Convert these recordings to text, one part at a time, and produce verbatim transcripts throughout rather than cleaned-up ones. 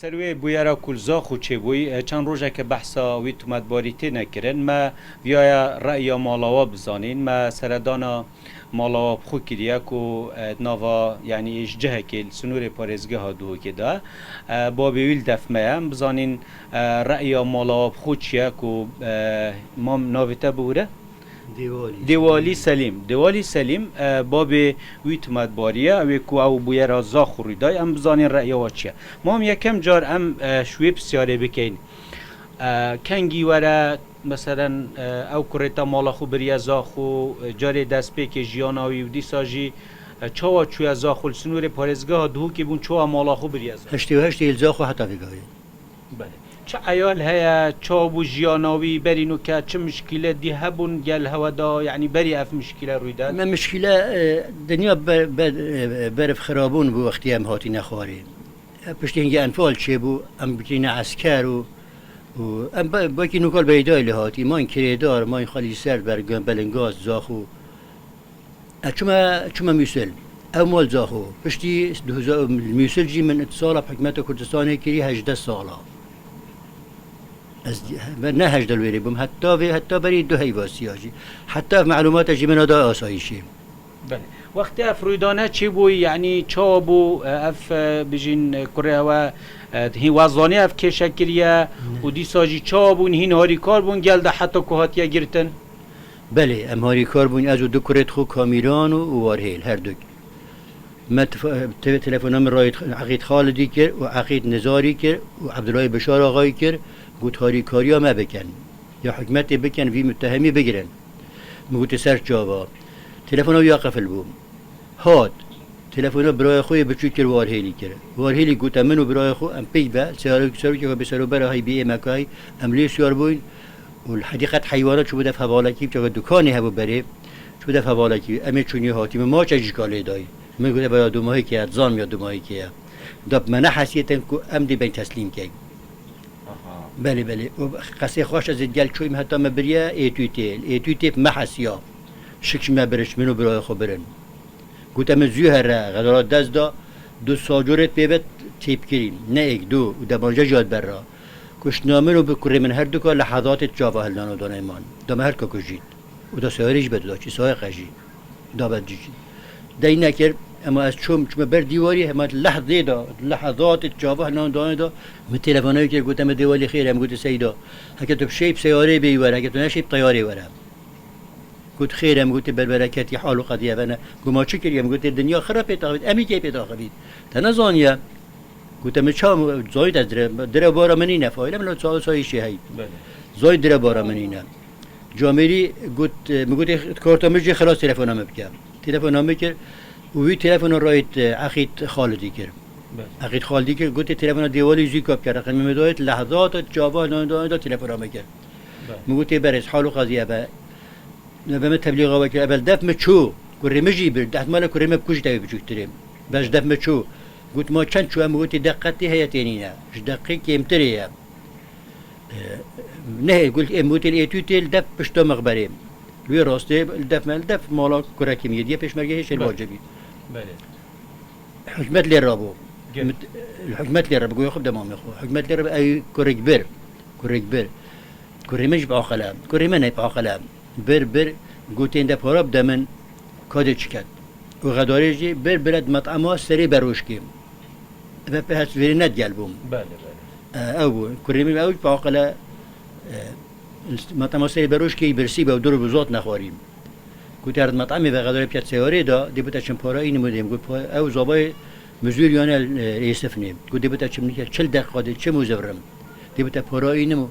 Ser wê bûyera ku li Zaxo çêbûyî, e, çend rojeke behsa wî tometbarî têne kirin. Me viyaye re'ya mala wa bizanîn. Me seredana mala wa bi xwe kiriye ku, e, di nava, yanî ê ji cihekê li sinûrê parêzgeha Duhokê de, e, babê wî li def me ye. Em bizanîn, e, re'ya mala wa bi xwe çi ye ku, e, mam navê te bibûre? Dêwalî. Dêwalî Selîm. Dêwalî Selîm, e, babê wî tometbarî ye. Ew ê ku ew bûyera Zaxo rû day, em bizanîn re'ya wa çi ye. Mam yekem car em, e, ji wê pisyarê bikeyn. E, kengî were, meselen, e, ew kurê te mala xwe biriye Zaxo, e, carê destpêkê jiyana wî û dîsa jî, e, çawa çûye Zaxo, li sinûrê parêzgeha Duhokê bûn, çawa mala xwe biriye Zaxo? Heştê û heştê li Zaxo heta vê gavê. Belê. Çi eyal heye, çawa bû jiyana wî, berî nûke çi mişkîle dî hebûn gel hewe da, yanî berî ev mişkîle rûy de? Me mişkîle, e, dinya ber-, ber-, e, berf xirabûn bû wextî em hatîne xwarê. E, piştî hingê enfal çêbû, em bikirîne esker û, û em be-, belkî nûkal beydayê lê hatî, mayîn kirêdar, mayîn xalî ser, berg-, belingaz, zaxo. E, çûme, çûme Mûsil. Ew mal Zaxo. Piştî du hezar, Mûsil jî min sala hikûmeta Kurdistanê kirî hejdeh sala. Ez di-, me ne hejdeh li wêrê bûm. Heta vê, heta berî du heyva siya jî. Heta ev malûmata jî min da asayîşê. Belê. Wextê ev rûdane çêbûyî, yanî çawa bû, e, ev, e, bijîn, e, kurê hewe, e, hîn we zanî ev kêşe kiriye Ne. û dîsa jî çawa bûn, hîn harîkar bûn, gel de heta ku hatiye girtin? Belê, em harîkar bûn, ez û du kurê xwe Kamîran û, û Warhêl, her duk. Me tifa-, te-, telefona min rayî Eqîd Xalidî kir û Eqîd Nizarî kir û Ebdulahî Bişar Axayî kir, got harîkariya me bikin. Ya hikûmetê bikin, vî muttehemî bigirin. Min gotê ser çava. Telefona wî ya qefil bû. Hat. Telefona birayê xwe yê biçûk kir, Warhêlî kir. Warhêlî gote min û birayê xwe em pêk be, serok-, serokê xwe bê serobera hey bê êmekayî, em lê siyar bûyn û li hedîqet heywana çûbû def hevalekî, çawa dukanê hebû berê, çûbû def hevalekî, em ê çûnî hatî, min maçek jî ka lê dayî. Min gote, "Bera domahîkê ye, dizanm ya domahîkê ye." Da bi me nehesiyêtin ku em dê bên teslîm keyn. Aha. Belê, belê. Û qesê xweş ez ê gel çûyim heta me biriye êtûtê. Êtûtê me hesiya. Şik ji me biriş, min û birayê xwe birin. Gote min zû here, xedara dest da, du sacorêt pê ve têp kirîn. Ne êk, du, û demanja jî hat ber ra. Kuştina min û bi kurê min her duka lehezatê çava hildan û danê man. Da me her duka kujît. Û da seyarê jî be da çi saye qejî. Da be dijî. Dey nekir, ema ez çûm, çûme ber dîwarî, hema lehzê da, lehezatê çava hildan danê da, min telefona wî kir, gote min Dêwalî xêr e, min gote Seyda. Heke tu bi şêy bi seyarê bêyî were, heke tu neşêy bi teyarê were. Got xêr e, min gote berbereketî hal û qediye vene. Got ma çi kiriye? Min gote dinya xira pê taxivît, em î kê pê taxivît. Te nezaniye? Gote min ça, zayît ez dire, dire bara min nîne faîle, min ça sayî şê hey. Belê. Zayît dire bara min nîne. Camêrî got, e, min gotê karta min jî xilas telefona min bike. Telefona min kir û wî telefona rayît, e, Eqîd Xalidî kir. Belê. Eqîd Xalidî kir, gotê telefona Dêwalî zû ka bike. Reqemê min dayît, lehzata çava hildan danê da telefona min kir. Belê. Min gotê berêz, hal û qezî ev e. Nebe min teblîxa we kir, evel def min çû, kurê min jî bir, dehmala kurê min bikujî tevî biçûktirê. Bes def min çû. Got ma çend çû, em gotî deqetê heye tê nîne. Ji deqê kêmtirê ye. E, nehê, gul, em gotê li êtûtê li def pişta mixberê. Li wê rastê li def me, li def mala kurekî min yê diye pêşmergehê Şêrbancê bî. Belê. Hikmet lê rabû. Gel. Mit-, hikmet lê rabû, goya xwe bi demamê xwe. Hikmet lê rabû, ew kurek bir. Kurek bir. Kurê min jî bi aqil e. Kurê min hep aqil e. Bir, bir, gotên de para bide min, kadê çiket. Û xedarê jî bir, bir et met'ema serê berojkê. Ve pe het vêrê net gel bûm. Belê, belê. E, ew bû. Kurê min ew bi aqil e. E, met'ema serê berojkê birsî be û dur bi zot nexwarî. Gote, "Erd metemê ve xedarê piya seyarê da, dê bite çim para înim û dêm." Got, "Pa-, ew zabayê mizûr yane, e, êsifnê." Got, "Dê bite çim nike, çil deqa dê çim û zevrim. Dê bite para înim û,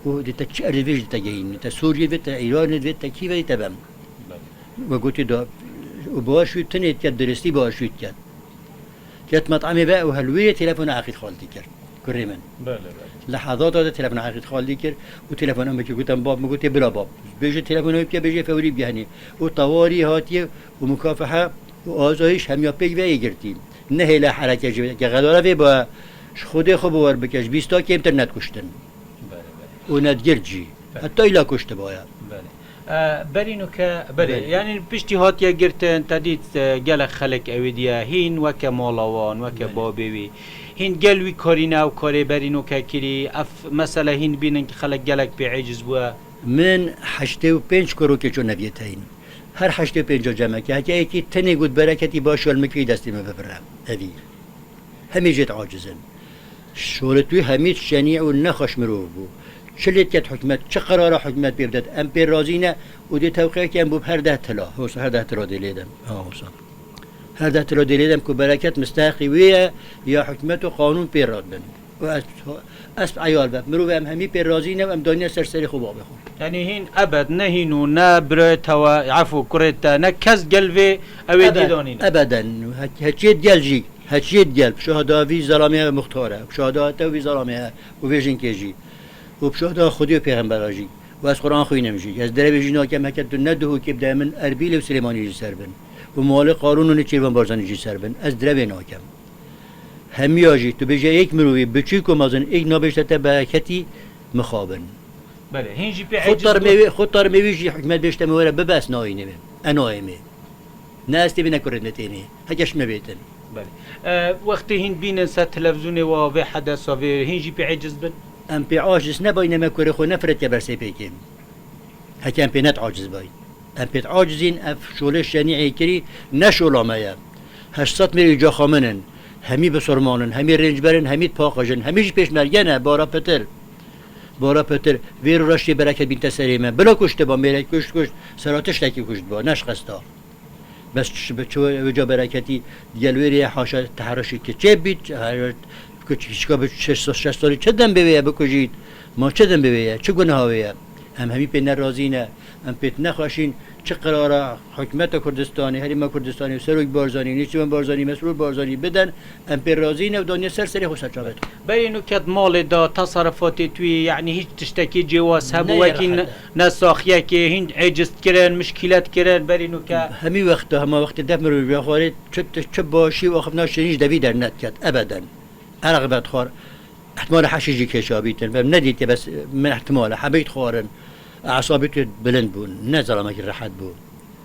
û dê te çi erdê vêj dê te gehînim. Te Sûriyê vê, te Îranê vê, te kî ve dê te bem." Belê. Ve gotê da, û baş wî tinê diket, diristî baş wî diket. Ket metemê ve û helwê telefona Eqîd Xalidî kir. Kurê min. Belê, belê. Lehezata de telefona Eqîd Xalidî kir û telefona min kir. Gotem, "Bab," min gotê, "Bila bab. Bêje telefona wî bike, bêje fewrî bigehnî." Û tewarî hatiye û mukafehe û azayîş hemiya pêk ve yê girtî. Nehêle hereke ji ke xedara vê ba, ji Xwedê xwe bawer bike, ji bîsta kêmtir nedikuştin. Belê, belê. Û nedgirt jî. Belê. Heta îla kuştibaya. Belê. E, berî nûke, belê, Belê. yanî piştî hatiye girtin, te dît, e, gelek xelek ewê diye, hîn weke mala wan, weke Belê. babê wî. Hîn gel wî karîne ew karê berî noke kirî, ev mesele hîn bînin ki xelek gelek pê eciz bûye. Min heştê û pênc kurokê ço neviyê teyîn. Her heştê û pênca cemeke, heke yekî tenê got bereketî baş ol min kî destê min bibire. Evî. Hemî jê aciz in. Şolit wî hemî şenî û nexweş mirov bû. Çi lê diket hikûmet, çi qerara hikûmet pê bidet, em pê razî ne û dê tewqiyekî em bû her deh tila. Hosa her deh tila dê lê dem. Ha, hosa. Her deh tila dê lê dem ku bereket misteheqî wê ye, ya hikûmet û qanûn pê radibin. Û ez, ez eyal be. Mirov em hemî pê razî ne û em daniye ser serê xwe babê xwe. Yanî hîn ebed ne hîn û ne birayê te we, efû kurê te, ne kes gel vê ew ê Ebed, dîdanî ne. Ebeden. He-, heçiyê gel jî. Heçiyê gel, pişohada vî zelamê muxtar e, pişohada te û vî zelamê e û vê jinkê jî. Û pişohada Xwedê û pêxembera jî. Û ez Quran xwînim jî. Ez derevê jî nakem heke tu ne Duhokê bide min Erbîlê û Silêmanî jî ser bin. Û malê Qarûn û Nêçîrvan Barzanî jî ser bin. Ez direvê nakem. Hemiya jî tu bêje êk mirovî biçûk û mezin êk nabêjte te bereketî mixabin. Belê, hîn jî pê Xwe eciz termê bû. Wî, xwe termê wî jî hikûmet bêjte min were bibe ez nayînê min. E nayê min. Ne ez tê bî ne kurê me tênê. Heke ji me bêtin. Belê. E, wextê hîn bînin ser televîzyonê wa vê hedesa vê, hîn jî pê eciz bin? Em pê aciz nebayne me kurê xwe nefiretiye ber sê pêkê. Heke em pê net aciz bay. Em pê acizîn, ev şolê şenî ê kirî ne şola me ye. Heşt sed mêr îca xwe min in. Hemî bisorman in, hemî rêncber in, hemî dipaqijin, hemî jî pêşmerge ne, bara pitir. Bara pitir. Vê ro reştê bereket bînte serê me. Bila kuştiba, mêrek kuşt kuşt, sera tiştekî kuştiba, neşqesta. Bes çi, bi çi, wê ca bereketî gel wê rê haşa teherişî ki çê bît, her, ku çi, çika bi şeş, şeş salî çi dem bê wê ye bikujît? Ma çi dem bê wê ye? Çi guneha wê ye? Em hemî pê nerazî ne. Em pê nexweşîn. Çi qerara hikûmeta Kurdistanê, Herêma Kurdistanê, Serok Barzanî, Nêçîrvan Barzanî, Mesrûr Barzanî bidin, em pê razî ne û daniye ser serê xwe ser çavê. Berî nû ket malê da, teserrefatê tu yê, yanî hîç tiştekî cêwaz hebû, ne wekî ne, rehet e. Ne saxiyekê, hîn eciz kirin, mişkîlet kirin, berî nû ke. Hemî wexta, hema wextê def mirov vexwarê, çi, çi başî û axiftina şêrîn ji devî dernediket, ebeden. Eraq vedixwar, ihtimale heşî jî kêşabîtin, ve nedîtiye bes min ihtimale, hemî dixwarin. Esabî tu bilind bûn, ne zelamekî rehet bû.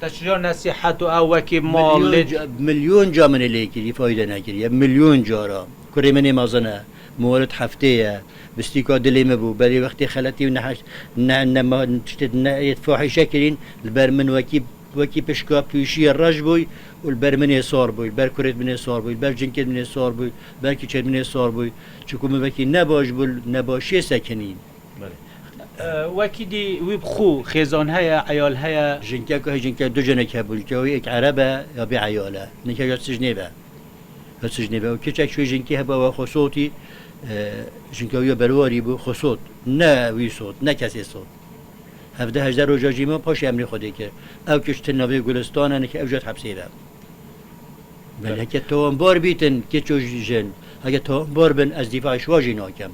Te çira nesîhet û ew wekî mal Milyon lê ca-, milyon ca min ê lê kirî, fayde nekiriye. Milyon cara. Kurê min ê mezin e. Mewlid heftê ye. Bistîka dilê min bû. Berê wextê xeletî û neheş-, ne, ne ma-, tiştê ne êt fahîşe kirîn. Li ber min wekî, wekî pişka pûşiyê reş bûy û li ber min ê sar bûy. Li ber kurêt min ê sar bûy. Li ber cinkêt min ê sar bûy. Ber kîçêt min ê sar bûy. Çiku min wekî nebaş bû, nebaşiyê sekinî. Belê. E, wekî dî wî bi xwe xêzan heye, eyal heye? Jinkek, hê jinkek du jinek hebûn, ke wî êk ereb e ya bê eyal e. Nike ya sicnê be. Ya sicnê be. Û keçek şû jinkî hebe we xwe sotî, e, jinka wî ya berwarî bû, xwe sot. Ne wî sot, ne kesê sot. Hevdeh hejdeh roja jî me paşê emrê Xwedê kir. Ew kiç ti navê gulistan e, nike ew jat hepsê be. Belê, heke tawanbar bîtin, keç û jin, heke tawanbar bin, ez dîfaê şiwa jî nakem.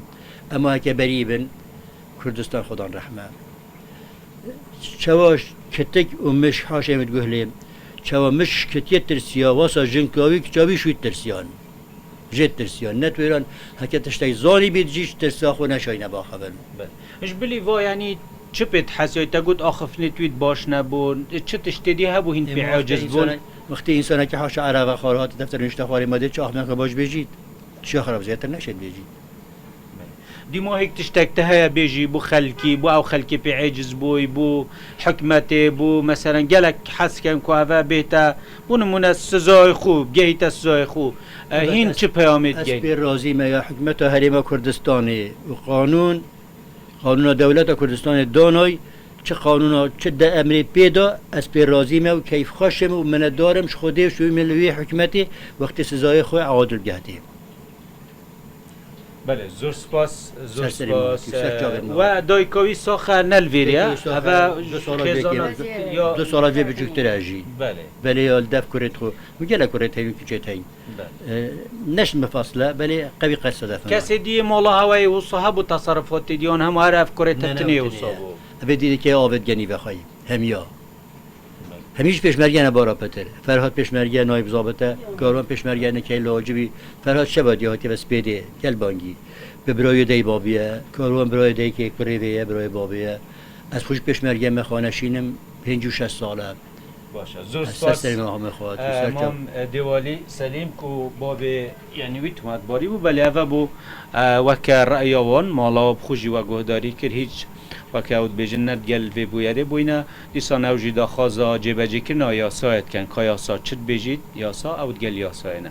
Ema heke berî bin, Kurdistan xwedan rehme. Çawa kitik û miş haşê min guhlê, çawa miş kitiye tirsiya, wasa jinka wî kiça wî şûyî tirsiyan. Jê tirsiyan. Netwêran heke tiştek zanî bît jî ji tirsa xwe neşayîne baxivin. Ji bilî va, yanî çi pê dihesiyayî? Te got axiftinê tu wî baş nebûn. Çi tiştê dî hebû hîn pê eciz bûn? Wextê însanekî haşa ereve xwar hat, defter nişte xwarê me dê çi axiftineke baş bêjît? Çiya xerab zêdetir neşê bêjît. Dîma hêk tiştek te heye bêjî bo xelkî, bo ew xelkê pê eciz bûy, bo hikmetê, bo meselen gelek hez ken ku eve bête, bo nimûne sizayê xwe, gehîte sizayê xwe. E, hîn çi peyamê digehîne? Ez pê razî me ya hikmeta Herêma Kurdistanê û qanûn, qanûna dewleta Kurdistanê danay, çi qanûna, çi de emrê pê da, ez pê razî me û keyfxweş im û minetdar im ji Xwedê û ji wî milê wî hikmetê wextê sizayê xwe adil gihetê. Belê, zor spas, zor spas. Ser serê me, ser çavê me. We dayika wî sax e, ne li vêrê ye. Eve du sala vê xêzana kê-, ya du sala vê biçûktir e jî. Belê. Belê ya li dev kurê xwe. Min gelek kurê teyîn, kiçê teyîn. Belê. E, neşt mifasile, belê qewî qet sedef hema. Kesê dî yê mala hewayê wisa hebû, teserrufatê dî yan hema her ev kurê te tinê wisa bû? Evê dî dikê avêt genî vexayî. Hemiya. Hemî jî pêşmerge ne bara pitir. Ferhat pêşmerge nayb zabit e. Karwan pêşmerge ne keyl acibî. Ferhat şeva diye hatiye ve spêdê. Gel bangî. Bi birayê dey babiye. Karwan birayê dey kê kurê vê ye, birayê babê ye. Ez xwe jî pêşmerge me xane şînim. Pêncî û şeş sal e. Baş e. Zor Ez spas. Serê Mehmet Xwat, E, serçe. Mam e, Dêwalî Selîm ku babê, yanî wî tomatbarî bû, belê eve bû, e, weke reya wan, mala we bi xwe jî we guhdarî kir, hîç weke ew dibêjin ne digel vê bûyerê bûyne. Dîsan ew jî daxwaza cêbecêkirina yasayê dikin, ka yasa çi dibêjît, yasa ew digel yasayê ne.